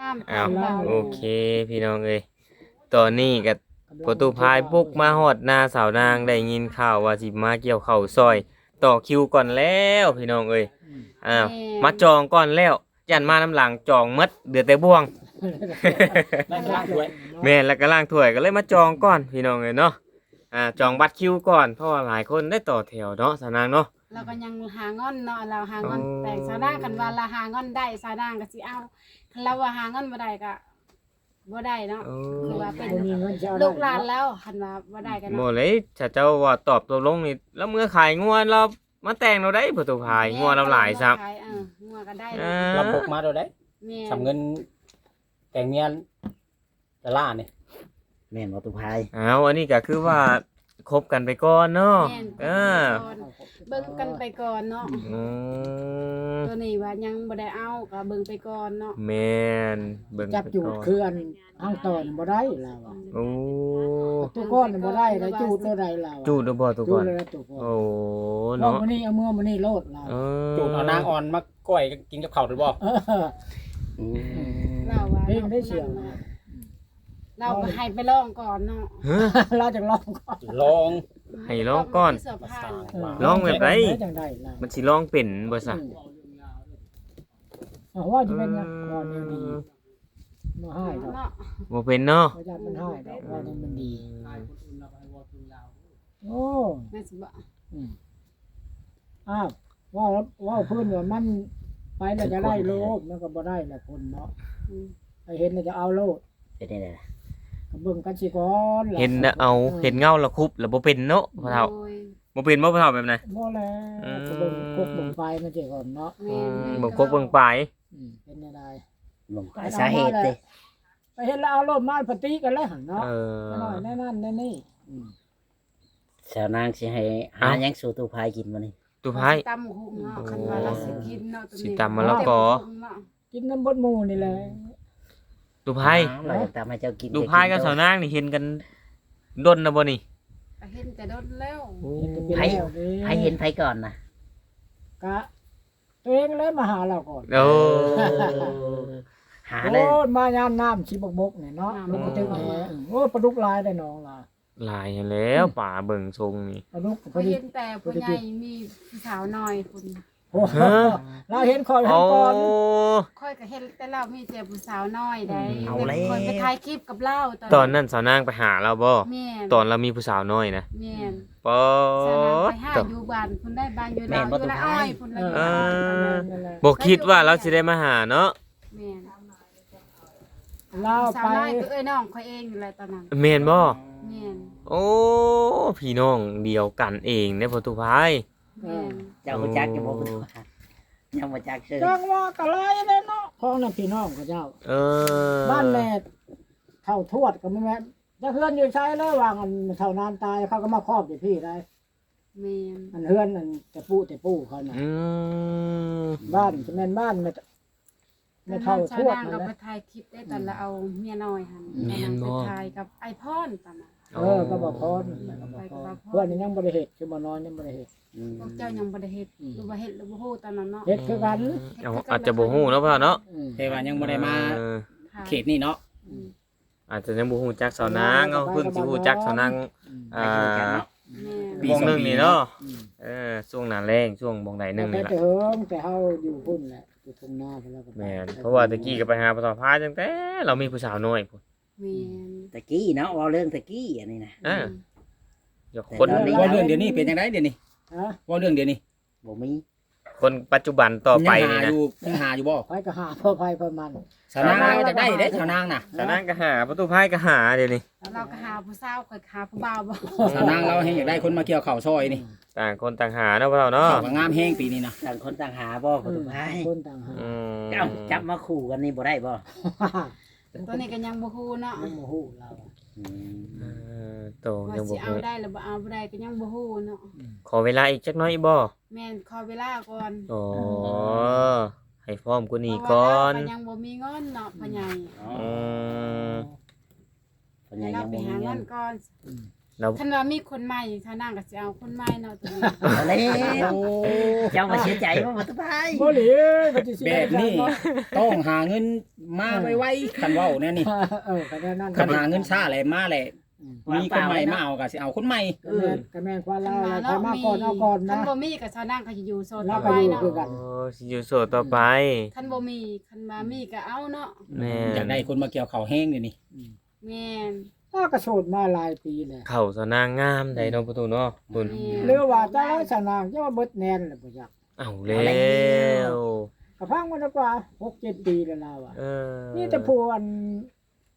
ອ້າວ ໂອເຄ ພີ່ນ້ອງເອີຍ ຕອນນີ້ກໍພໍ່ຕູ້ພາຍບຸກມາຮອດນາສາວນາງ ໄດ້ຍິນຂ່າວວ່າຊິມາກ່ຽວເຂົ້າຊ່ອຍ ຕໍ່ຄິວກ່ອນແລ້ວ ພີ່ນ້ອງເອີຍ ອືມ ອ້າວ ແມ່ນ ມາຈອງກ່ອນແລ້ວ ຢ້ານມານຳຫຼັງຈອງໝົດ ເຫຼືອແຕ່ບ່ວງ ແມ່ນ ແລ້ວກໍລ້າງຖ້ວຍ ກໍເລີຍມາຈອງກ່ອນ ພີ່ນ້ອງເອີຍເນາະ ອ່າ ຈອງບັດຄິວກ່ອນ ເພາະວ່າຫຼາຍຄົນໄດ້ຕໍ່ແຖວເນາະ ສາວນາງເນາະ ລາວກໍຍັງຫາເງິນເນາະ ລາວຫາເງິນ ໂອ້ ແຕ່ງສາວນາງ ຄັນວ່າລາວຫາເງິນໄດ້ ສາວນາງກໍຊິເອົາ ຄັນລາວວ່າຫາເງິນບໍ່ໄດ້ກໍບໍ່ໄດ້ເນາະ ໂອ້ ຄືວ່າເປັນ ບໍ່ມີເງິນຈະເອົາ ລູກຫຼານແລ້ວ ຄັນວ່າບໍ່ໄດ້ກໍເນາະ ບໍ່ເລີຍ ຖ້າເຈົ້າວ່າຕອບຕົກລົງນີ້ ລາວເມືອຂາຍງົວ ລາວມາແຕ່ງເຮົາໄດ້ ພໍ່ຕູ້ພາຍ ງົວລາວຫຼາຍຊ້ຳ ເອີ ງົວກໍໄດ້ ເອີ ລາວພົກມາໂດດໄດ້ ແມ່ນ ສ່ຳເງິນແຕ່ງເມຍ ຕະຫຼາດນີ້ ແມ່ນບໍ່ຕູ້ພາຍ? ອ້າວ ອັນນີ້ກໍຄືວ່າຄົບກັນໄປກ່ອນເນາະ ແມ່ນ ເອີ ເບິ່ງກັນໄປກ່ອນເນາະ ອືມ ໂຕນີ້ວ່າຍັງບໍ່ໄດ້ເອົາ ກໍເບິ່ງໄປກ່ອນເນາະ ແມ່ນ ເບິ່ງໄປກ່ອນ ຈັບຈູດຄືອັນຫ້າງຕໍ່ນີ້ບໍ່ໄດ້ລາວວ່າ ໂອ້ ໂຕກ່ອນນີ້ບໍ່ໄດ້ ໄດ້ຈູດໂລດໄດ້ລາວວ່າ ຈູດໂລດບໍ່ໂຕກ່ອນ ຈູດໂລດໄດ້ໂຕກ່ອນ ໂອ້ ເນາະ ມື້ນີ້ເອົາເມືອມື້ນີ້ໂລດລາວ ເອີ ຈູດເອົານາງອ່ອນມາ ກ້ອຍກໍກິນກັບເຂົ້າໂດດບໍ່? ເອີ ອືມ ລາວວ່າ ເພງໄດ້ສຽງ ລາວກໍໃຫ້ໄປລອງກ່ອນເນາະ ຮະ ລາວຈັ່ງລອງກ່ອນ ລອງ ໃຫ້ລອງກ່ອນ ເອີ ລອງແບບໃດ ຈັ່ງໃດລາວ ມັນຊິລອງເປັນບໍ່ຊະ? ອືມ ເອົາວ່າຊິເປັນຫຍັງ ເອີ ວ່າແນວນີ້ ບໍ່ຮ້າຍດອກ ເນາະ ບໍ່ເປັນເນາະ ບໍ່ຢ້ານມັນຮ້າຍດອກ ວ່າແນວມັນດີ ອືມ ໂອ້ ແມ່ນຊິບໍ່? ອືມ ອ້າວ ເວົ້າ ເວົ້າພື້ນວ່າມັນໄປແລ້ວຈະໄດ້ໂລດ ມັນກໍບໍ່ໄດ້ແຫຼະຄົນເນາະ ອືມ ໃຜເຫັນແລ້ວຈະເອົາໂລດ ເປັນຈັ່ງໃດລະ? ກໍເບິ່ງກັນຊິກ່ອນ ເຫັນແລ້ວເອົາ ອືມ ເຫັນເງົາແລ້ວຄຸບແລ້ວບໍ່ເປັນເນາະພໍ່ເຖົ້າ ໂດຍ ບໍ່ເປັນບໍ່ພໍ່ເຖົ້າແບບນັ້ນ? ບໍ່ແຫຼະ ອືມ ກໍເບິ່ງກົກເບິ່ງປາຍມັນຊິກ່ອນເນາະ ແມ່ນ ອືມ ເບິ່ງກົກເບິ່ງປາຍ ອືມ ເປັນແນວໃດ? ເບິ່ງປາຍສາເຫດຕິ ໄປເຫັນແລ້ວເອົາໂລດມາປະຕິກັນແລ້ວຫັ້ນເນາະ ເອີ ໜ້ອຍແນວນັ້ນແນວນີ້ ອືມ ສາວນາງຊິໃຫ້ຫາຫຍັງສູ່ຕູ້ພາຍກິນມື້ນີ້? ຕູ້ພາຍ ຊິຕຳຫຸ່ງເນາະ ໂອ້ ຄັນວ່າລາວຊິກິນເນາະ ຊິຕຳມະລະກອ ກິນນຳເບິດໝູ່ນີ້ແຫຼະ ຕູ້ພາຍ ອ້າວ ລາວຢາກຕຳໃຫ້ເຈົ້າກິນ ຕູ້ພາຍກັບສາວນາງນີ້ເຫັນກັນດົນແລ້ວບໍ່ນີ້? ກໍເຫັນແຕ່ດົນແລ້ວ ໂອ້ ໃຜ ໃຜເຫັນໃຜກ່ອນນະ? ກະ ຕົວເອງແຫຼະມາຫາລາວກ່ອນ ໂອ້ ຫາເລີຍ ໂອ້ ມາຍາມນ້ຳຊິບົກໆນີ້ເນາະ ນ້ຳ ລົງກະຕຶກແຮ ໂອ້ ປາດຸກຫຼາຍໄດ໋ໜອງລາວ ຫຼາຍຫັ້ນແຫຼ້ວ ອືມ ປາເບິ່ງຊົງນີ້ ປາດຸກ ຂ້ອຍເຫັນແຕ່ຜູ້ໃຫຍ່ມີຜູ້ສາວນ້ອຍພຸ້ນ ໂອ້ ຮະ ລາວເຫັນຂ້ອຍເຫັນກ່ອນ ໂອ້ ຂ້ອຍກໍເຫັນແຕ່ລາວມີແຕ່ຜູ້ສາວນ້ອຍໃດ໋ ອືມ ເອົາແລ້ວ ຂ້ອຍໄປຖ່າຍຄລິບກັບລາວ ຕອນນັ້ນສາວນາງໄປຫາລາວບໍ່? ແມ່ນ ຕອນລາວມີຜູ້ສາວນ້ອຍນະ ແມ່ນ ປາດ ສາວນາງໄປຫາຢູ່ບ້ານພຸ້ນໄດ໋ ບ້ານຢູ່ລາວ ຢູ່ລະອ້ອຍພຸ້ນລະ ເອີ ບໍ່ຄິດວ່າລາວຊິໄດ້ມາຫາເນາະ ແມ່ນ ລາວໄປ ສາວນ້ອຍກໍເອື້ອຍນ້ອງຂ້ອຍເອງນີ້ແຫຼະຕອນນັ້ນ ແມ່ນບໍ່? ແມ່ນ ໂອ້ ພີ່ນ້ອງດຽວກັນເອງເດ້ພໍ່ຕູ້ພາຍ ແມ່ນ ເຈົ້າຮູ້ຈັກຢູ່ບໍ່? ຍັງບໍ່ຈັກເຊີຍ ຈັ່ງວ່າກໍຫຼາຍແລ້ວເນາະ ຂອງນຳພີ່ນ້ອງເຂົາເຈົ້າ ເອີ ບ້ານແມ່ເຖົ້າທວດກໍແມ່ນ ຈັກເຮືອນຢູ່ໃສແລ້ວ ວ່າອັນເຖົ້ານານຕາຍ ເຂົາກໍມາຄອບຢູ່ພີ້ໄດ໋ ແມ່ນ ອັນເຮືອນອັນແຕ່ປູ່ແຕ່ປູ່ເຂົານະ ອືມ ບ້ານ ຊິແມ່ນບ້ານແມ່ ແມ່ເຖົ້າທວດ ຕອນນັ້ນສາວນາງກໍໄປຖ່າຍຄລິບໄດ້ຕອນລາວເອົາເມຍນ້ອຍຫັ້ນ ແມ່ນບໍ່? ຕອນນັ້ນໄປຖ່າຍກັບອ້າຍພອນຕອນນັ້ນ ເອີ ກັບອ້າຍພອນ ອືມ ກັບອ້າຍພອນ ພວກນີ້ຍັງບໍ່ໄດ້ເຮັດ ຄືໝໍນ້ອຍຍັງບໍ່ໄດ້ເຮັດ ອືມ ພວກເຈົ້າຍັງບໍ່ໄດ້ເຮັດ ອືມ ຫຼືວ່າເຮັດແລ້ວບໍ່ຮູ້ຕອນນັ້ນເນາະ ເຮັດຄືກັນ ອືມ ເຮັດຄືກັນ ອາດຈະບໍ່ຮູ້ເນາະພໍ່ເນາະ ອືມ ແຕ່ວ່າຍັງບໍ່ໄດ້ມາ ເອີ ເຂດນີ້ເນາະ ອືມ ອືມ ອາດຈະຍັງບໍ່ຮູ້ຈັກສາວນາງ ເຮົາເພິ່ງຊິຮູ້ຈັກສາວນາງ ອືມ ອ່າ ແມ່ນ ປີ ວງໜຶ່ງນີ້ເນາະ ອືມ ເອີ ຊ່ວງໜ້າແລ້ງ ຊ່ວງບ່ອນໃດໜຶ່ງນີ້ລະ ແຕ່ເຫິງແຕ່ເຮົາຢູ່ພຸ້ນແຫຼະ ຢູ່ທົ່ງນາພຸ້ນແລ້ວກໍ ແມ່ນ ເພາະວ່າແຕ່ກີ້ກໍໄປຫາພໍ່ເຖົ້າພາຍຕັ້ງແຕ່ລາວມີຜູ້ສາວນ້ອຍພຸ້ນ ແມ່ນ ແຕ່ກີ້ເນາະ ເວົ້າເລື່ອງແຕ່ກີ້ອັນນີ້ນະ ເອີ ອືມ ຢາກຄົນ ແຕ່ຕອນນີ້ ເວົ້າເລື່ອງດຽວນີ້ເປັນຈັ່ງໃດດຽວນີ້? ຮະ? ເວົ້າເລື່ອງດຽວນີ້ ບໍ່ມີ ຄົນປັດຈຸບັນຕໍ່ໄປນີ້ນະ ຍັງຫາຢູ່ ຍັງຫາຢູ່ບໍ່? ໃຜກໍຫາ ເພາະໃຜເພາະມັນ ສາວນາງລາວຢາກໄດ້ເດ້ ສາວນາງນະ ສາວນາງກໍຫາ ປະຕູພາຍກໍຫາດຽວນີ້ ລາວກໍຫາຜູ້ສາວ ຂ້ອຍກໍຫາຜູ້ບ່າວບໍ? ສາວນາງລາວແຮ່ງຢາກໄດ້ຄົນມາກ່ຽວເຂົ້າຊ່ອຍນີ້ ຕ່າງຄົນຕ່າງຫາເນາະ ພໍ່ເຖົ້າເນາະ ເຂົ້າກໍງາມແຮງປີນີ້ນະ ຕ່າງຄົນຕ່າງຫາບໍ ປະຕູພາຍ ຕ່າງຄົນຕ່າງຫາ ອືມ ເຈົ້າ ຈັບມາຄູ່ກັນນີ້ບໍ່ໄດ້ບໍ? ຕົວນີ້ກໍຍັງບໍ່ຮູ້ເນາະ ຍັງບໍ່ຮູ້ລາວ ອືມ ເອີ ໂຕ ວ່າ ຍັງບໍ່ຮູ້ ຊິເອົາໄດ້ຫຼືບໍ່ເອົາບໍ່ໄດ້ກໍຍັງບໍ່ຮູ້ເນາະ ອືມ ຂໍເວລາອີກຈັກໜ້ອຍບໍ? ແມ່ນ ຂໍເວລາກ່ອນ ອໍ ໃຫ້ພ້ອມກວ່ານີ້ກ່ອນ ເພາະວ່າລາວກໍຍັງບໍ່ມີເງິນເນາະ ພໍ່ໃຫຍ່ ອໍ ອືມ ພໍ່ໃຫຍ່ຍັງບໍ່ມີເງິນ ໃຫ້ລາວໄປຫາເງິນກ່ອນ ອືມ ລາວ ຄັນວ່າມີຄົນໃໝ່ ຊາວນາງກໍຊິເອົາຄົນໃໝ່ເນາະ ຕົວນີ້ ເອົາແລ້ວ ໂອ້ ເຈົ້າມາເສຍໃຈບໍ່ ປະຕູໄພ? ບໍ່ເລີຍ ກໍຊິເສຍໃຈ ແບບນີ້ຕ້ອງຫາເງິນມາໄວໆ ຄັນເວົ້າແນວນີ້ ເອີ ກໍແນວນັ້ນ ຄັນຫາເງິນຊ້າແຫຼະ ມາແຫຼະ ອືມ ມີຄົນໃໝ່ມາເອົາກໍຊິເອົາຄົນໃໝ່ ກໍແມ່ນ ເອີ ກໍແມ່ນຄວາມລາວແຫຼະ ເນາະ ໃຜມາກ່ອນເອົາກ່ອນນະ ຄັນບໍ່ມີກໍຊາວນາງກໍຊິຢູ່ໂສດຕໍ່ໄປເນາະ ໂອ້ ຊິຢູ່ໂສດຕໍ່ໄປ ອືມ ຄັນບໍ່ມີ ຄັນວ່າມີກໍເອົາເນາະ ແມ່ນ ຢາກໄດ້ຄົນມາກ່ຽວເຂົ້າແຮງດຽວນີ້ ອືມ ແມ່ນ ເຮົາກໍໂສດມາຫຼາຍປີແລ້ວ ເຂົ້າຊາວນາງງາມໃດເນາະ ອືມ ປະຕູເນາະ ເພິ່ນ ແມ່ນ ຫຼືວ່າຈະລາຍຊາວນາງ ເຈົ້າວ່າເບິດແໜ້ນແລ້ວບໍ່ຈັກ ເອົາແລ້ວ ກໍຟັງມາແລ້ວກວ່າຫົກເຈັດປີແລ້ວລາວວ່າ ເອີ ມີແຕ່ຜູ້ອັນ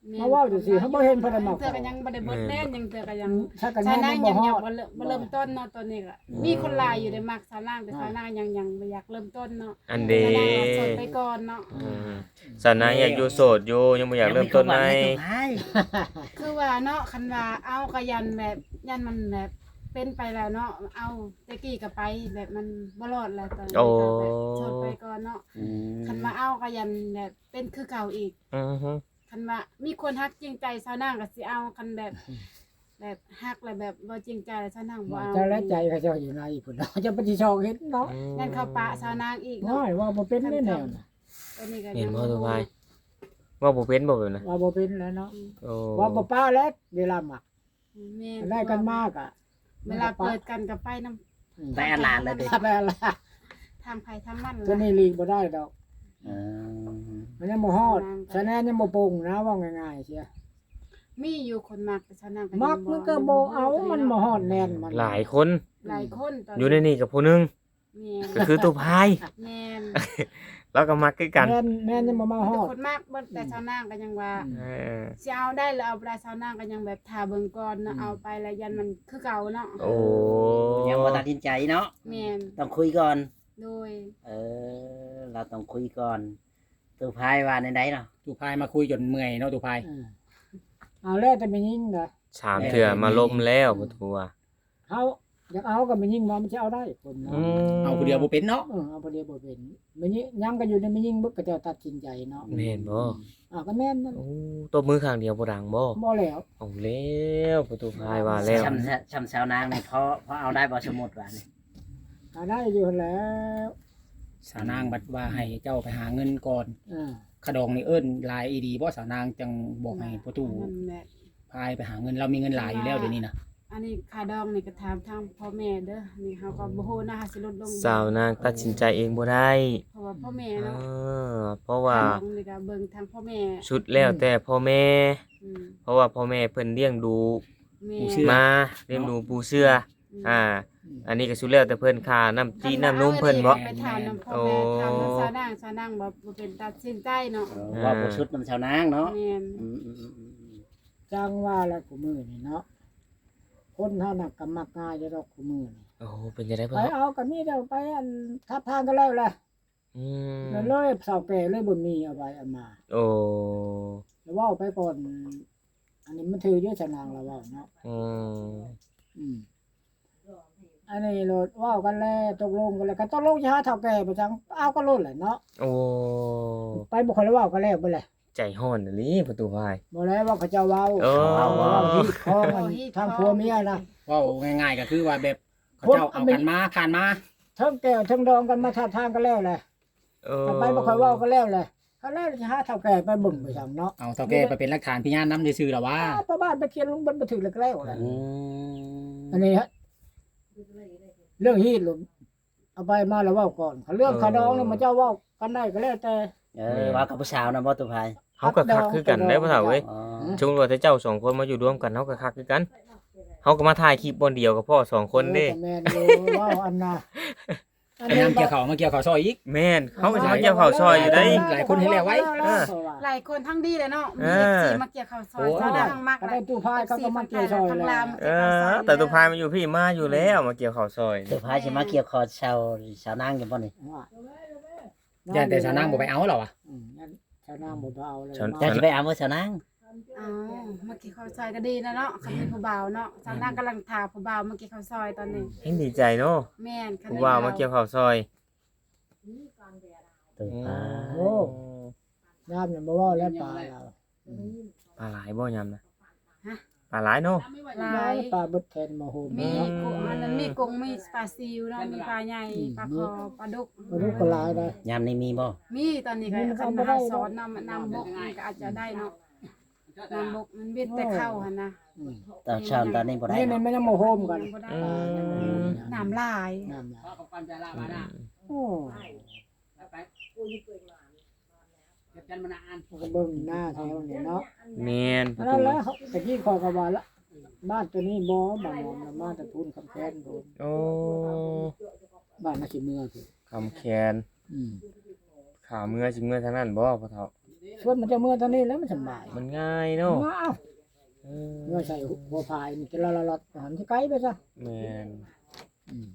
ແມ່ນ ມາເວົ້າຈັ່ງຊີ້ ເຮົາບໍ່ເຫັນເພິ່ນໄດ້ມາຂໍ ເທື່ອກໍຍັງບໍ່ໄດ້ເບິດແໜ້ນ ຍັງເທື່ອກໍຍັງ ອືມ ຊາວນາງຍັງບໍ່ເລີ່ມ ບໍ່ເລີ່ມ ບໍ່ເລີ່ມຕົ້ນເນາະ ຕອນນີ້ກໍ ອືມ ມີຄົນຫຼາຍຢູ່ໄດ້ມັກຊາວນາງ ແຕ່ ອ່າ ຊາວນາງຍັງ ຍັງບໍ່ຢາກເລີ່ມຕົ້ນເນາະ ອັນເດ ຊາວນາງວ່າໂສດໄປກ່ອນເນາະ ອືມ ສາວນາງຢາກຢູ່ໂສດຢູ່ ຍັງບໍ່ຢາກເລີ່ມຕົ້ນໃໝ່ ຍັງມີຄວາມໃໝ່ ຄືວ່າເນາະ ຄັນວ່າເອົາກໍຢ້ານແບບ ຢ້ານມັນແບບເປັນໄປແລ້ວເນາະ ເອົາແຕ່ກີ້ກໍໄປ ແບບມັນບໍ່ລອດແລ້ວ ຕອນນີ້ກໍແບບໂສດໄປກ່ອນເນາະ ອືມ ຄັນວ່າເອົາກໍຢ້ານແບບເປັນຄືເກົ່າອີກ ອືຮຶ ຄັນວ່າມີຄົນຮັກຈິງໃຈ ຊາວນາງກໍຊິເອົາ ຄັນແບບ ແບບຮັກແລ້ວແບບບໍ່ຈິງໃຈ ຊາວນາງບໍ່ເອົາ ເຈົ້າແລະໃຈເຂົາເຈົ້າຢູ່ໃນພຸ້ນເນາະ ເຈົ້າໄປຊິຊອກເຫັນເນາະ ອືມ ຢ້ານເຂົາປະຊາວນາງອີກເນາະ ໂອ້ຍ ເວົ້າບໍ່ເປັນເດ້ແນວນັ້ນ ຕອນນີ້ກໍ ເຫັນບໍ່ ຍັງບໍ່ຮູ້ ເວົ້າບໍ່ເປັນບໍ່ແບບນັ້ນ ເວົ້າບໍ່ເປັນແລ້ວເນາະ ອືມ ໂອ້ ເວົ້າບໍ່ປະແລ້ວເວລາມັກ ອືມ ແມ່ນ ໄດ້ກັນມາກະ ເວລາເປີດກັນກໍໄປນຳ ອືມ ໄປອັນລານເລີຍຕິ ໄປອັນລານ ທາງໃຜທາງມັນ ຕົວນີ້ຫຼີກບໍ່ໄດ້ດອກ ເອີ ມັນຍັງບໍ່ຮອດ ຊາວນາງຍັງບໍ່ປົງນະ ເວົ້າງ່າຍໆເສຍ ມີຢູ່ຄົນມັກ ແຕ່ຊາວນາງກໍຍັງບໍ່ ມັກມັນກໍບໍ່ເອົາ ມັນບໍ່ຮອດແໜ້ນມັນ ຫຼາຍຄົນ ຫຼາຍຄົນ ຢູ່ໃນນີ້ກໍຜູ້ໜຶ່ງ ແມ່ນ ກໍຄືຕູ້ພາຍ ແມ່ນ ລາວກໍມັກຄືກັນ ແມ່ນ ແມ່ນ ຍັງບໍ່ມາຮອດ ຄົນມັກເບິດ ແຕ່ຊາວນາງກໍຍັງວ່າ ອືມ ເອີ ຊິເອົາໄດ້ຫຼືເອົາບໍ່ໄດ້ ຊາວນາງກໍຍັງແບບຖ້າເບິ່ງກ່ອນເນາະ ອືມ ເອົາໄປແລ້ວຢ້ານມັນຄືເກົ່າເນາະ ໂອ້ ຍັງບໍ່ຕັດສິນໃຈເນາະ ແມ່ນ ຕ້ອງຄຸຍກ່ອນ ໂດຍ ເອີ ລາວຕ້ອງຄຸຍກ່ອນ ຕູ້ພາຍວ່າແນວໃດເນາະ ຕູ້ພາຍມາຄຸຍຈົນເມື່ອຍເນາະ ຕູ້ພາຍ ເອີ ເອົາແລ້ວແຕ່ແມ່ຍິງນະ ສາມເທື່ອມາລົມແລ້ວ ອືມ ບໍ່ທົ່ວ ເຮົາຢາກເອົາກໍແມ່ຍິງວ່າມັນຊິເອົາໄດ້ຄົນເນາະ ອືມ ເອົາຜູ້ດຽວບໍ່ເປັນເນາະ ເອີ ເອົາຜູ້ດຽວບໍ່ເປັນ ແມ່ຍິງ ຍັງກໍຢູ່ໃນແມ່ຍິງເບິດ ເຂົາເຈົ້າຕັດສິນໃຈເນາະ ແມ່ນບໍ່ ອືມ ອ່າ ກໍແມ່ນນັ້ນ ໂອ້ ຕົບມືຂ້າງດຽວບໍ່ດັງບໍ່ ບໍ່ແລ້ວ ເອົາແລ້ວ ປະຕູພາຍວ່າແລ້ວ ຊ່ຳ ຊ່ຳຊາວນາງນີ້ ພໍ ພໍເອົາໄດ້ບໍ່ ສົມມຸດວ່ານີ້ ກໍໄດ້ຢູ່ຫັ້ນແຫຼະ ຊາວນາງບັດວ່າໃຫ້ເຈົ້າໄປຫາເງິນກ່ອນ ເອີ ຄ່າດອງນີ້ເອີ້ນຫຼາຍອີ່ຫຼີບໍ່ ຊາວນາງຈັ່ງບອກໃຫ້ປະຕູ ນັ້ນແຫຼະ ພາຍໄປຫາເງິນ ລາວມີເງິນຫຼາຍຢູ່ແລ້ວດຽວນີ້ນະ ອັນນີ້ຄ່າດອງນີ້ກໍຖາມທາງພໍ່ແມ່ເດີ ນີ້ເຮົາກໍບໍ່ຮູ້ນະ ເຮົາຊິຫຼຸດລົງ ຊາວນາງຕັດສິນໃຈເອງບໍ່ໄດ້ ເພາະວ່າພໍ່ແມ່ເນາະ ເອີ ເພາະວ່າ ຄ່າດອງນີ້ກໍເບິ່ງທາງພໍ່ແມ່ ສຸດແລ້ວແຕ່ພໍ່ແມ່ ອືມ ເພາະວ່າພໍ່ແມ່ເພິ່ນລ້ຽງດູ ແມ່ນ ຜູ້ເຊື່ອ ມາ ລ້ຽງດູປູເຊື່ອ ອືມ ອ່າ ອືມ ອັນນີ້ກໍສຸດແລ້ວແຕ່ເພິ່ນ ຄ່ານ້ຳຕີນ້ຳນົມເພິ່ນເບາະ ໄປຖາມນຳພໍ່ແມ່ ໂອ້ ຖາມນຳຊາວນາງ ຊາວນາງບໍ່ ບໍ່ເປັນຕັດສິນໃຈເນາະ ເອີ ເວົ້າບໍ່ສຸດນຳຊາວນາງເນາະ ແມ່ນ ອືມ ຈັ່ງວ່າແຫຼະ ຄູ່ມື້ນີ້ເນາະ ຄົນເຮົານະກໍມັກງ່າຍຢູ່ດອກຄູ່ມື້ນີ້ ໂອ້ ເປັນຈັ່ງໃດ ໄປເອົາກໍມີແຕ່ໄປອັນທັບທາງກັນແລ້ວແຫຼະ ອືມ ແລ້ວເລີຍເຖົ້າແກ່ເລີຍບໍ່ມີເອົາໄປເອົາມາ ໂອ້ ແລ້ວເວົ້າໄປກ່ອນ ອັນນີ້ມັນຖືກຢູ່ຊະນາງລາວເວົ້າເນາະ ອືມ ອືມ ອັນນີ້ໂລດເວົ້າກັນແລ້ວ ຕົກລົງກັນແລ້ວ ກໍຕົກລົງຊິຫາເຖົ້າແກ່ບໍ່ຈັ່ງ ເອົາກັນໂລດແຫຼະເນາະ ໂອ້ ໄປບໍ່ຄ່ອຍໄດ້ເວົ້າກັນແລ້ວເບິດແຫຼະ ໃຈຮ້ອນອີ່ຫຼີປະຕູພາຍ ບໍ່ແລ້ວເວົ້າເຂົາເຈົ້າເວົ້າ ເອີ ເຂົາເວົ້າ ເວົ້າຮີດຄອງ ເວົ້າຮີດຄອງ ທາງຜົວເມຍນະ ເວົ້າງ່າຍໆກໍຄືວ່າແບບ ເຂົາເຈົ້າເອົາກັນມາ ຜ່ານມາ ເທິງແກ້ວເທິງດອງກັນມາທາບທາງກັນແລ້ວແຫຼະ ເອີ ໄປບໍ່ຄ່ອຍເວົ້າກັນແລ້ວແຫຼະ ຄັນແລ້ວຊິຫາເຖົ້າແກ່ໄປເບິ່ງໄປຊ່ຳເນາະ ເອົາເຖົ້າແກ່ໄປເປັນຫຼັກຖານພະຍານນຳຊື່ໆລະຫວາ ປ້າບ້ານໄປຂຽນລົງເບິດບັນທຶກແລ້ວແຫຼະ ອືມ ອັນນີ້ເລື່ອງຮີດໂລດ ເອົາໄປມາແລ້ວເວົ້າກ່ອນ ຄັນເລື່ອງ ເອີ ຄ່າດອງນີ້ໝູ່ເຈົ້າເວົ້າກັນໄດ້ກໍແລ້ວແຕ່ ເອີ ແມ່ນ ວ່າກັບຜູ້ສາວນະບໍ່ ຕູ້ພາຍ ເຮົາກໍຄັກຄືກັນເດ້ພໍ່ເຖົ້າເອີຍ ສົມມຸດວ່າແຕ່ເຈົ້າສອງຄົນມາຢູ່ລວມກັນ ເຮົາກໍຄັກຄືກັນ ເຮົາກໍມາຖ່າຍຄລິບບ່ອນດຽວກັບພໍ່ສອງຄົນເດ້ ເອີ ກໍແມ່ນຢູ່ ເວົ້າອັນນະ ອັນຍາມກ່ຽວເຂົ້າມາກ່ຽວເຂົ້າຊ່ອຍອີກ ແມ່ນ ເຮົາກໍຊິມາກ່ຽວເຂົ້າຊ່ອຍຢູ່ໄດ໋ ຫຼາຍຄົນເຮັດແລ້ວໄວ ເອີ ຫຼາຍຄົນທັງດີແຫຼະເນາະ ມີເອັຟຊີມາກ່ຽວເຂົ້າຊ່ອຍ ໂອ້ຍ ຊາວນາງມັກ ກໍໄດ້ຕູ້ພາຍເຂົາກໍມາກ່ຽວຊ່ອຍແລ້ວ ເອີ ແຕ່ຕູ້ພາຍມາຢູ່ພີ້ມາຢູ່ແລ້ວ ມາກ່ຽວເຂົ້າຊ່ອຍ ຕູ້ພາຍຊິມາກ່ຽວເຂົ້າຊ່ອຍຊາວນາງຢູ່ບໍ່ນີ້ ຢ້ານແຕ່ຊາວນາງບໍ່ໄປເອົາລາວວ່າ ອືມ ຢ້ານຊາວນາງບໍ່ໄປເອົາແລ້ວ ເຈົ້າຊິໄປເອົາບໍ່ຊາວນາງ ເອົາ ມາກ່ຽວເຂົ້າຊ່ອຍກໍດີນະເນາະ ຄັນມີຜູ້ບ່າວເນາະ ຊາວນາງກຳລັງຖ້າຜູ້ບ່າວມາກ່ຽວເຂົ້າຊ່ອຍຕອນນີ້ ແຮງດີໃຈເນາະ ແມ່ນ ຄັນມີຜູ້ບ່າວມາກ່ຽວເຂົ້າຊ່ອຍ ໂອ້ ຍາມນັ້ນບໍ່ເວົ້າແລ້ວປາລາວ ປາຫຼາຍບໍ່ຍາມນະ ຮະ ປາຫຼາຍເນາະ? ຫຼາຍ ປາເບິດແທນມາໂຮມ ມີ ເນາະ ກົງ ອັນນັ້ນ ມີກົງ ມີປາຊິວເນາະ ມີປາໃຫຍ່ ອືມ ປາຄໍ່ ປາດຸກ ປາດຸກກໍຫຼາຍໄດ໋. ຍາມນີ້ມີບໍ່? ມີ ຕອນນີ້ກໍ ມັນກໍ ຄັນ ບໍ່ໄດ້ ຫາສອນນ້ຳ ນ້ຳບົກມັນກໍອາດຈະໄດ້ເນາະ ນ້ຳບົກມັນເວັດແຕ່ເຂົ້າຫັ້ນນະ. ອືມ ຕອນເຊົ້າຕອນນີ້ບໍ່ໄດ້ ນີ້ມັນຍັງບໍ່ໂຮມກັນ ຍັງບໍ່ໄດ້ ອືມ ນ້ຳຫຼາຍ ນ້ຳຫຼາຍ ອືມ ໂອ້ ເບິ່ງໜ້າແຖວນີ້ເນາະ. ແມ່ນ ປະຕູ ນັ້ນແຫຼະ ຕະກີ້ຂ້ອຍກໍວ່າລະ ບ້ານຕົວນີ້ບໍ່ ບ້ານໜອງນະ ມາແຕ່ພຸ້ນ ຄຳແຄນພຸ້ນ. ໂອ້ ບ້ານນາຊິເມືອພຸ້ນ ຄຳແຄນ. ອືມ ຂ້າເມືອຊິເມືອທາງນັ້ນບໍ່ ພໍ່ເຖົ້າ? ຊວນມັນຈະເມືອທາງນີ້ແຫຼະ ມັນສະບາຍ ມັນງ່າຍເນາະ. ເມືອ ເອີ ເມືອໃສ່ຫົວພາຍນີ້ ຈະລະລະລອດ ມັນຊິໄກໄປຊະ. ແມ່ນ ອືມ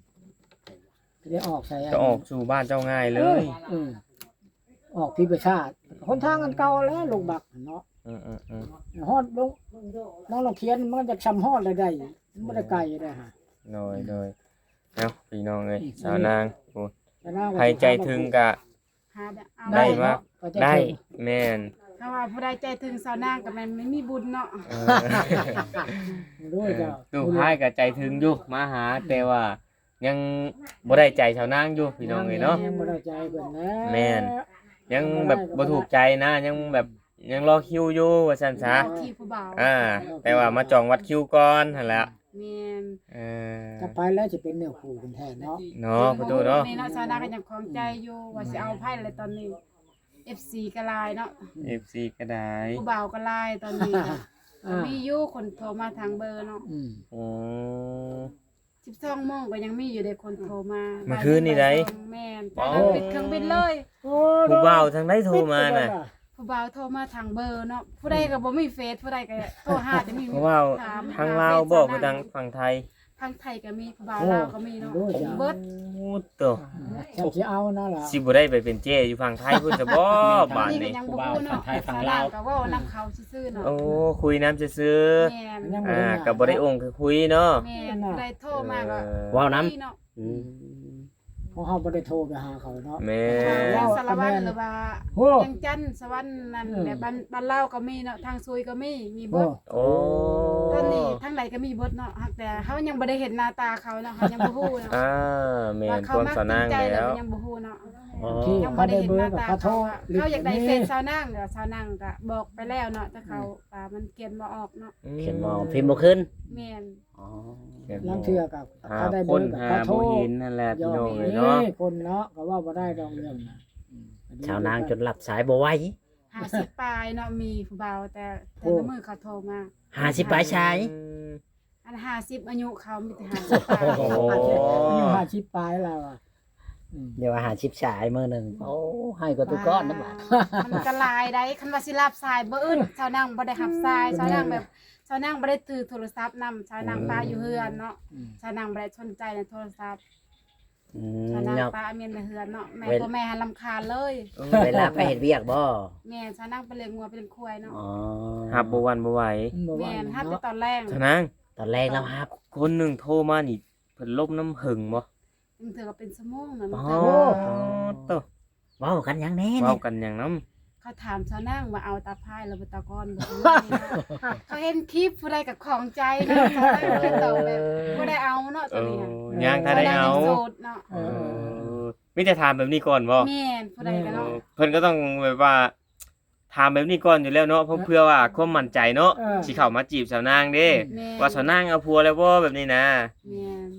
ຈະໄດ້ອອກໃສ່ ຈະອອກສູ່ບ້ານເຈົ້າງ່າຍເລີຍ. ເອີ ເອີ ອອກພີປະຊາດ ຫົນທາງອັນເກົ່າແຫຼະ ລົງບັກເນາະ. ອືມໆໆ ຮອດລົງ ນ້ອງລະຄຽນ ມັນຈະຊ່ຳຮອດໄດ້ ໄດ້ ມັນບໍ່ໄດ້ໄກໄດ້ຫາ. ໂດຍ ໂດຍ ເອົ້າ ພີ່ນ້ອງເອີຍ ອືມ ສາວນາງ ໂອ້ ສາວນາງ ໃຜໃຈເຖິງກະ ຫາ ໄດ້ມາ ໄດ້ ແມ່ນ ຖ້າວ່າຜູ້ໃດໃຈເຖິງສາວນາງກໍແມ່ນມີບຸນເນາະ. ເອີ ໂດຍ ເຈົ້າ ຕູ້ພາຍກໍໃຈເຖິງຢູ່ ມາຫາ ອືມ ແຕ່ວ່າຍັງບໍ່ໄດ້ໃຈສາວນາງຢູ່ ພີ່ນ້ອງເອີຍເນາະ. ຍັງບໍ່ໄດ້ໃຈເພິ່ນນະ ແມ່ນ ຍັງແບບບໍ່ຖືກໃຈນະ ຍັງແບບ ຍັງລໍຄິວຢູ່ວ່າຊັ້ນຊະ ທີ່ຜູ້ບ່າວ ອ່າ ແຕ່ວ່າມາຈອງວັດຄິວກ່ອນຫັ້ນແຫຼະ. ແມ່ນ ເອີ ຈະໄປແລ້ວ ຈະເປັນເນື້ອຄູ່ກັນແທ້ເນາະ ເນາະ ປະຕູເນາະ. ນີ້ເນາະ ສາວນາກໍຍັງຂ້ອງໃຈຢູ່ ອືມ ວ່າຊິເອົາໃຜແຫຼະຕອນນີ້ ເອັຟຊີ ກໍຫຼາຍເນາະ ເອັຟຊີ ກໍຫຼາຍ ຜູ້ບ່າວກໍຫຼາຍຕອນນີ້. ອ່າ ມີຢູ່ຄົນໂທມາທາງເບີເນາະ. ອືມ ອືມ ສິບສອງໂມງກໍຍັງມີຢູ່ເດ້ ຄົນໂທມາ ມື້ຄືນນີ້ໃດ໋. ແມ່ນ ໂອ້ ຕອນນັ້ນປິດເຄື່ອງບິນເລີຍ. ໂອ້ ຜູ້ບ່າວທາງໃດໂທມານະ? ຜູ້ບ່າວໂທມາທາງເບີເນາະ ຜູ້ໃດກໍບໍ່ມີເຟສ ຜູ້ໃດກໍໂທຫາແຕ່ມີ ຜູ້ບ່າວທາງລາວບໍ່ ຄືທາງຝັ່ງໄທ? ທາງໄທກໍມີ ຜູ້ບ່າວລາວກໍມີເນາະ ເບິດ. ໂອ້ ໂຕ ຊິເອົານະລະ ຊິບໍ່ໄດ້ໄປເປັນເຈ້ຢູ່ຝັ່ງໄທພຸ້ນຊະບໍ່? ບາດນີ້ ຜູ້ບ່າວຝັ່ງໄທຝັ່ງລາວ ກໍເວົ້ານຳເຂົາ ຊື່ໆເນາະ. ໂອ້ ຄຸຍນຳຊື່ໆ. ແມ່ນ ອ່າ ກໍບໍ່ໄດ້ອົງຄືຄຸຍເນາະ. ແມ່ນ ຜູ້ໃດໂທມາກໍ ເອີ ເວົ້ານຳເນາະ. ອືມ ເພາະເຮົາບໍ່ໄດ້ໂທໄປຫາເຂົາເນາະ. ແມ່ນ ທາງສາລະວັນ ຫຼືວ່າວຽງຈັນ ສະຫວັນນັ້ນແຫຼະ ບ້ານ ບ້ານລາວກໍມີເນາະ ທາງຊຸຍກໍມີ ມີເບິດ. ໂອ້ ຕອນນີ້ທາງໃດກໍມີເບິດເນາະ ຫາກແຕ່ເຮົາຍັງບໍ່ໄດ້ເຫັນໜ້າຕາເຂົາເນາະ ເຮົາຍັງບໍ່ຮູ້ເນາະ. ອ່າ ແມ່ນ ຄວາມສາວນາງແລ້ວ ຍັງບໍ່ຮູ້ເນາະ. ອໍ ຍັງບໍ່ໄດ້ເຫັນໜ້າຕາເຂົາ ເຂົາຢາກໄດ້ເຟສສາວນາງ ດຽວສາວນາງກໍບອກໄປແລ້ວເນາະ ແຕ່ເຂົາ ອືມ ວ່າມັນຂຽນບໍ່ອອກເນາະ ຂຽນບໍ່ອອກ ພິມບໍ່ຂຶ້ນ. ແມ່ນ ອໍ ລາງເທື່ອກໍ ຫາຄົນຫາບໍ່ເຫັນນັ້ນແຫຼະ ພີ່ນ້ອງເອີຍເນາະ. ຄົນເນາະ ກໍເວົ້າບໍ່ໄດ້ດອກເລື່ອງນະ. ອືມ ສາວນາງຈົນຮັບສາຍບໍ່ໄຫວ ຫ້າສິບປາຍເນາະ ມີຜູ້ບ່າວ ແຕ່ ແຕ່ລະມື້ເຂົາໂທມາ ຫ້າສິບປາຍສາຍ. ອືມ ອັນຫ້າສິບ ອາຍຸເຂົາມີແຕ່ຫ້າສິບປາຍ. ໂອ້ ອາຍຸຫ້າສິບປາຍແລ້ວອະ. ອືມ ດຽວວ່າຫ້າສິບສາຍມື້ໜຶ່ງ ໂອ້ ໃຫ້ກວ່າຕຸກ້ອນນະບາດ. ມັນກໍຫຼາຍໃດ໋ ຄັນວ່າຊິຮັບສາຍ ມື້ອື່ນສາວນາງບໍ່ໄດ້ຮັບສາຍ ສາວນາງແບບ ສາວນາງບໍ່ໄດ້ຖືໂທລະສັບນຳ ສາວນາງປະຢູ່ເຮືອນເນາະ. ອືມ ສາວນາງບໍ່ໄດ້ສົນໃຈໃນໂທລະສັບ. ອືມ ສາວນາງປະແມ່ນໃນເຮືອນເນາະ ແມ່ ພໍ່ແມ່ຫັ້ນລຳຄານເລີຍ. ເອີ ເວລາໄປເຮັດວຽກບໍ່? ແມ່ນ ສາວນາງໄປລ້ຽງງົວໄປລ້ຽງຄວາຍເນາະ. ອໍ ຮັບບໍ່ຫວັ່ນບໍ່ໄຫວ. ແມ່ນ ຮັບແຕ່ຕອນແລງ. ສາວນາງ ຕອນແລງລາວຮັບ. ຄົນໜຶ່ງໂທມານີ້ ເພິ່ນລົມນຳເຫິງບໍ່? ບາງເທື່ອກໍເປັນຊົ່ວໂມງນະ. ອໍ ເວົ້າກັນຫຍັງແດ່? ເວົ້າກັນຫຍັງນຳ? ເຂົາຖາມສາວນາງວ່າເອົາຕາພາຍ ຫຼືບໍ່ຕາກ້ອນບໍ່. ເຂົາເຫັນຄລິບຜູ້ໃດກໍຂອງໃຈເນາະ ສາວນາງກໍເລີຍຕອບແບບບໍ່ໄດ້ເອົາເນາະ ຕອນນີ້. ເອີ ຍັງທັນໄດ້ເອົາ ໂສດເນາະ. ເອີ ມີແຕ່ຖາມແບບນີ້ກ່ອນບໍ່? ແມ່ນ ຜູ້ໃດກໍເນາະ. ເອີ ເພິ່ນກໍຕ້ອງແບບວ່າ ຖາມແບບນີ້ກ່ອນຢູ່ແລ້ວເນາະ ເພື່ອ ເອີ ເພື່ອວ່າຄວາມໝັ້ນໃຈເນາະ. ເອີ ຊິເຂົ້າມາຈີບສາວນາງເດ້. ແມ່ນ ວ່າສາວນາງເອົາຜົວແລ້ວບໍ່ ແບບນີ້ນະ. ແມ່ນ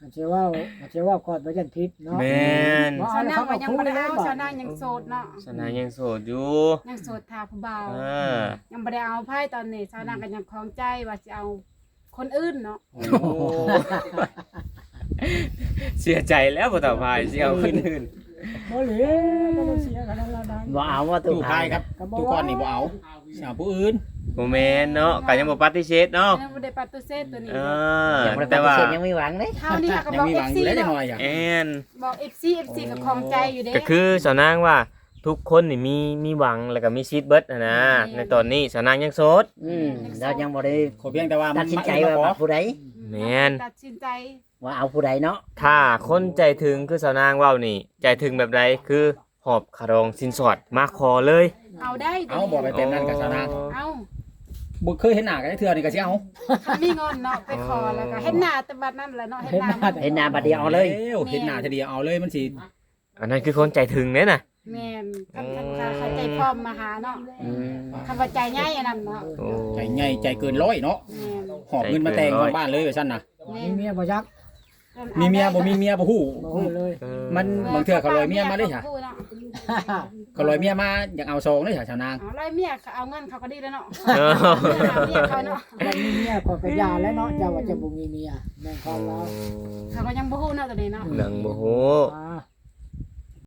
ຄັນຊິເວົ້າ ຄັນຊິເວົ້າກ່ອນບໍ່ຢ້ານຜິດເນາະ. ແມ່ນ ສາວນາງວ່າຍັງບໍ່ໄດ້ເອົາ ສາວນາງຍັງໂສດເນາະ. ສາວນາງຍັງໂສດຢູ່ ຍັງໂສດຖ້າຜູ້ບ່າວ. ເອີ ຍັງບໍ່ໄດ້ເອົາໃຜຕອນນີ້ ສາວນາງກໍຍັງຄອງໃຈວ່າຊິເອົາ ຄົນອື່ນເນາະ. ໂອ້ ເສຍໃຈແລ້ວ ພໍ່ເຖົ້າພາຍ ຊິເອົາຄົນອື່ນ. ບໍ່ເລີຍ ບໍ່ຕ້ອງເສຍຂະໜາດນັ້ນ. ບໍ່ເອົາວ່າຕູ້ພາຍ ຕູ້ພາຍກັບຕູ້ກ້ອນນີ້ບໍ່ເອົາ ຊິເອົາຜູ້ອື່ນ. ບໍ່ແມ່ນເນາະ ກໍຍັງບໍ່ປະຕິເສດເນາະ. ຍັງບໍ່ໄດ້ປະຕິເສດຕົວນີ້. ເອີ ແຕ່ວ່າຍັງມີຫວັງເດ້ ຄາວນີ້ກໍບອກ ເອັຟຊີ ເນາະ. ແມ່ນ ບອກ ເອັຟຊີ ເອັຟຊີ ກໍຄອງໃຈຢູ່ເດ້. ກໍຄືສາວນາງວ່າ ທຸກຄົນນີ້ມີ ມີຫວັງ ແລ້ວກໍມີສິດເບິດຫັ້ນນະ. ແມ່ນ ໃນຕອນນີ້ສາວນາງຍັງໂສດ. ອືມ ຍັງໂສດ ລາວຍັງບໍ່ໄດ້ ຂໍພຽງແຕ່ວ່າຕັດສິນໃຈວ່າມັກຜູ້ໃດ. ແມ່ນ ຕັດສິນໃຈວ່າເອົາຜູ້ໃດເນາະ. ຖ້າຄົນໃຈເຖິງຄືສາວນາງເວົ້ານີ້ ໃຈເຖິງແບບໃດ ຄືຫອບຄ່າດອງສິນສອດມາຂໍເລີຍ. ເອົາໄດ້ ເອົາ ບໍ່ໄປເຕັມນັ້ນກັບສາວນາງ. ເອົາ ບໍ່ເຄີຍເຫັນໜ້າກັນຈັກເທື່ອນີ້ກໍຊິເອົາ. ຄັນມີເງິນເນາະ ໄປຂໍແລ້ວກໍເຫັນໜ້າແຕ່ບັດນັ້ນແຫຼະເນາະ ເຫັນໜ້າ ເຫັນໜ້າບັດດຽວເອົາເລີຍ. ໂອ້ ເຫັນໜ້າເທື່ອດຽວເອົາເລີຍ ມັນຊິ ອັນນັ້ນຄືຄົນໃຈເຖິງເດ້ນະ. ແມ່ນ ຄັນ ອືມ ຄັນວ່າເຂົາໃຈພ້ອມມາຫາເນາະ. ອືມ ຄັນວ່າໃຈໃຫຍ່ອັນນັ້ນເນາະ. ໂອ້ ໃຈໃຫຍ່ໃຈເກີນຮ້ອຍເນາະ. ແມ່ນ ຫອບເງິນມາແຕ່ງ ໃຈເກີນຮ້ອຍ ຮອດບ້ານເລີຍວ່າຊັ້ນນະ. ແມ່ນ ມີເມຍບໍ່ຈັກ? ມີເມຍບໍ່ມີເມຍບໍ່ຮູ້ ບໍ່ຮູ້ເລີຍ. ເອີ ມັນບາງເທື່ອເຂົາລອຍເມຍມາເດ້ ເຂົາບໍ່ຮູ້ເນາະ. ເຂົາລອຍເມຍມາຢາກເອົາຊອງເດ້ຊາວນາງ. ເອົາລອຍເມຍ ເຂົາເອົາເງິນເຂົາກໍດີແລ້ວເນາະ. ເອີ ເອົາເມຍເຂົາເນາະ. ບໍ່ມີເມຍເຂົາກໍຢ່າແລ້ວເນາະ ເຈົ້າວ່າຈະບໍ່ມີເມຍ ແມ່ນຄວາມລາວ. ໂອ້ ເຂົາກໍຍັງບໍ່ຮູ້ເນາະ ໂຕນີ້ເນາະ ຍັງບໍ່ຮູ້. ອ່າ